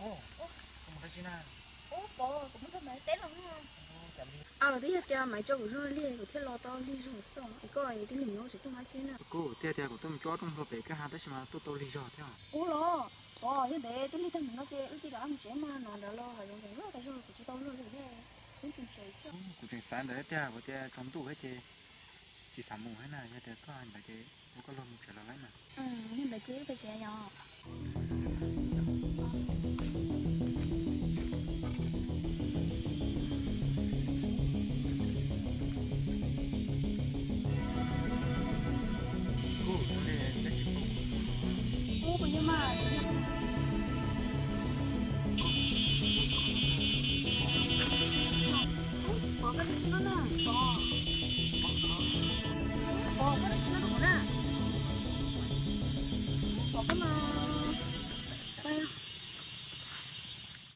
Kuv, kuv mus dab tsi na? Kuv muab tau Maiv teb los na. Aw, twb yog tias Maiv tso kuv zog li kuv thiaj los tau lig zog xwb. Es koj twb lig no tseem tuaj dab tsi na? Kuv thiaj tias kuv tuaj mus cuab rooj hluas pem kwj ha tab sis mas tuaj tau lig zog thiab. Ub los, pov yog ntev twb lig tag mus no ces wb cia li mus tsev mas, no ntawd los hav zoov ntxeev lawm, tas zog kuv tsis tau luag li thiab. Wb mus tsev xwb. Kuv tseem xav ntawd tiag, kuv tias tsaus ntuj thiab ces tsis xav mus thiab na, yog tias koj ntawd ces ua koj luag mus tsev los lawm na. Yog ntawd ces wb pais tsev yom.